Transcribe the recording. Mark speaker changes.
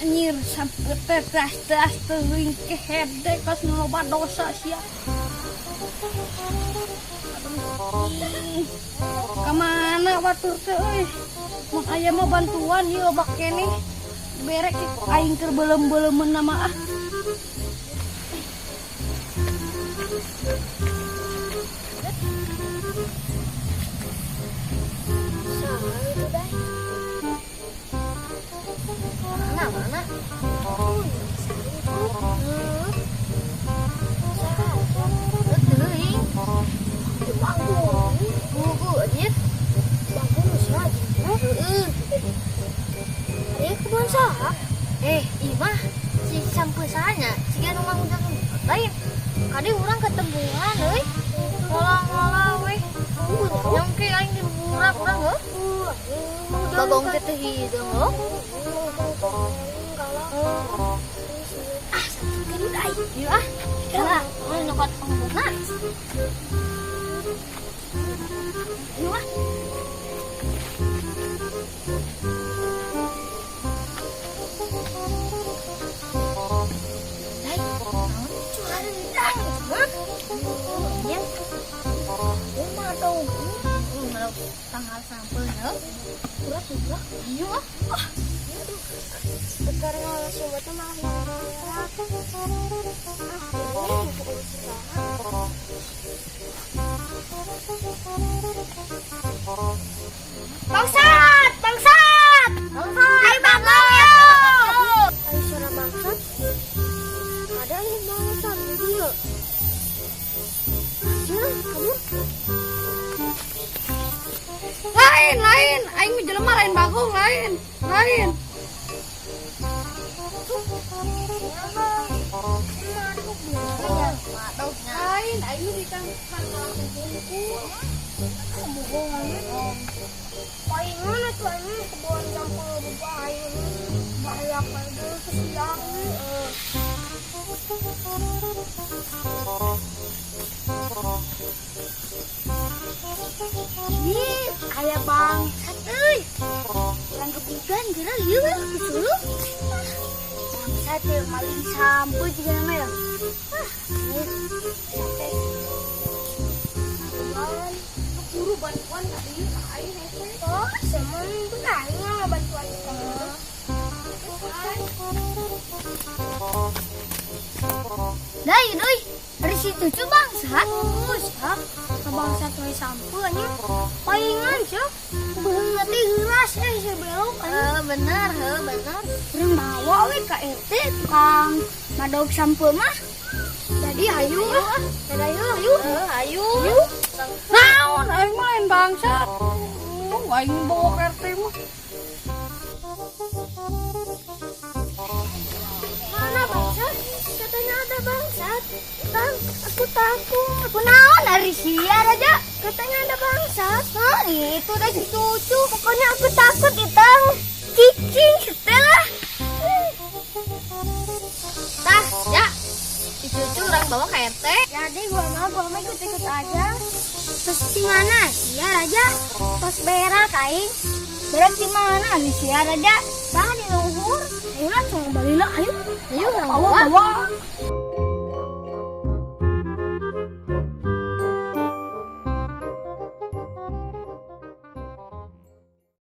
Speaker 1: Anjir, sampai tetas tas teuing kehede kos nu loba dosa sia. Aduh. Kamana batur teh euy? Mun aya mah bantuan ieu bak keneh. Berek aing keur beuleum-beuleumeun mah ah.
Speaker 2: Saha itu dah? Mana mana? Oh, saha itu? Heuh. Saha tuh? Teuing. Itu Bagong. Gugu anjir. Bagong sia heeh. Ari kebun saha? Eh, ieu mah si sampeu sahanya, siga nu ngangudang lain. Kade urang ketemuan euy. Ngolah-ngolah we. Nyongke aing diburak urang heuh. Bagong teh teu hideung heuh. Ah, sampeurkeun udah aing. Ieu ah. Lah, oh nyokot pembukna. Ieu ah. Dai, naon cuareudang mah? Nya. Kumaha dong? Kalau tanggal sampeu heuh. Ulah ulah. Ieu ah. Ah.
Speaker 3: Sekarang langsung buat mah berak. Ah, ini buku
Speaker 2: Bangsat, bangsat. Bangsat. Ayo bagong ya.
Speaker 3: Ayo suara bangsat. Ada ini bangsat dia. Hasil kamu.
Speaker 1: Lain, lain, aing mah jelema lain bagong, lain, lain. Lain, aing mah di kangkung.
Speaker 3: Kebohongan. Palingan atuh aing kebohongan sampeu bahaya. Bahaya kayak kesiang.
Speaker 2: Ih, aya bangsat euy. Urang gebugan geura ieu we disuruh. Bangsat teh maling sampeu juga nama ya. Ah, ieu sampai
Speaker 3: Bantuan.
Speaker 1: Buru bantuan ka dieu ka aing hese.
Speaker 3: Oh, semen benar nggak bantuan kamu.
Speaker 2: Dai, doi, dari situ cucu bangsat.
Speaker 3: Oh, siap. Bangsat we sampeu nya. Palingan siap. Beungeut teh heuras eh sebelok
Speaker 2: Eh, bener, heuh, bener.
Speaker 3: Urang bawa we ka RT tukang madog sampeu mah. Jadi hayu ah. Jadi hayu hayu.
Speaker 2: Heuh, ayo.
Speaker 1: Naon aing mah lain bangsat. Oh, aing bawa ke RT mah.
Speaker 3: Mana bangsat? Katanya ada bangsat. Bang, aku takut.
Speaker 2: Kunaon ari sia raja?
Speaker 3: Katanya ada bangsat.
Speaker 2: Hah, itu dah si cucu. Pokoknya aku takut itang. Cicing setelah. Tah, ya. Si cucu orang bawa ke RT.
Speaker 3: Jadi gua mah ikut-ikut aja. Terus di mana? Sia raja. Tos berak aing.
Speaker 2: Berak di mana ari sia raja?
Speaker 3: Bah di luhur. Ayo lah, coba balik lah, ayo.
Speaker 2: Ayo orang
Speaker 1: Bawa,
Speaker 2: bawa.
Speaker 1: bawa.